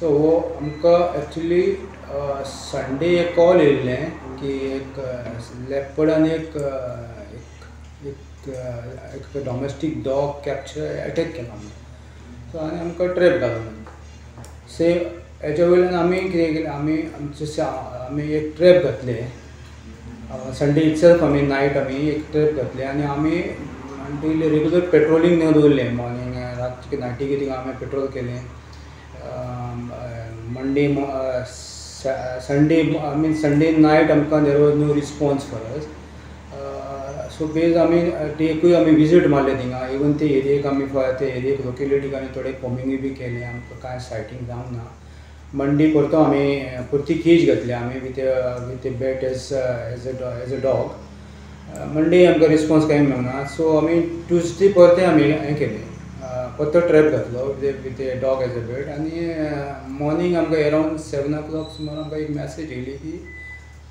So हो आमकां actually Sunday एक कॉल येयल्लें की एक लेपर्ड आनी एक एक एक डॉमेस्टीक डॉग कॅप्चर एटॅक केला म्हणून. सो आनी आमकां ट्रॅप घालो म्हणून. सेम हेच्या वयल्यान आमी कितें केलें, आमी आमचे आमी एक ट्रॅप घातले संडे इटसेल्फ. आमी नायट आमी एक ट्रॅप घातले आनी आमी पयलीं रेगुलर पेट्रोलिंग दवरलें. मॉर्निंग रातचे नायटीक थिंगा आमी पेट्रोल केलें. Monday Sunday I mean Sunday night आमकां there was no response for us. So base आमी डेकूय आमी विजीट मारले थिंगा. इवन ते एरियेक आमी ते एरियेक लोकेलिटीक आमी थोडे कोमिंगूय बी केलें. आमकां कांय सायटींग जावंक ना. मंडे परतो आमी परती केज घातली आमी with a bait as a dog. Monday आमकां रिस्पोन्स कांय मेळना. सो आमी ट्युजडे परते आमी हें केलें, परतो ट्रॅप घातलो with a dog as a bait. आनी मॉर्निंग आमकां अरावंड 7 ओ क्लॉक सुमार आमकां एक मॅसेज येयली की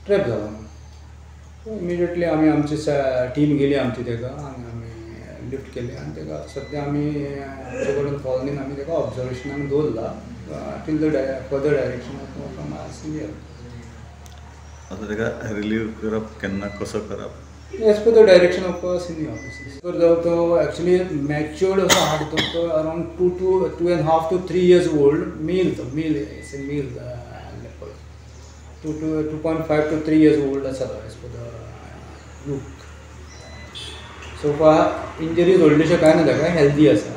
ट्रॅप जालो म्हणून. सो इमिजिएटली आमी आमची टीम गेली आमची तेका आनी आमी लिफ्ट केले आनी तेका सद्या आमी आमचे कडेन कॉलनीन आमी तेका ऑब्जर्वेशनाक दवरला till the further direction from our senior. आतां तेका रिलीव करप केन्ना, कसो करप? As per the direction of senior officers. तर तो एक्चुली मॅच्युअर्ड असो हाड तो around two and half to 3 years old male. तो male, it's a male leopard. 2 to 2.5 to 3 years old आसा तो as per the look. So far injuries व्हडलेशे कांय ना ताका, हेल्दी आसा.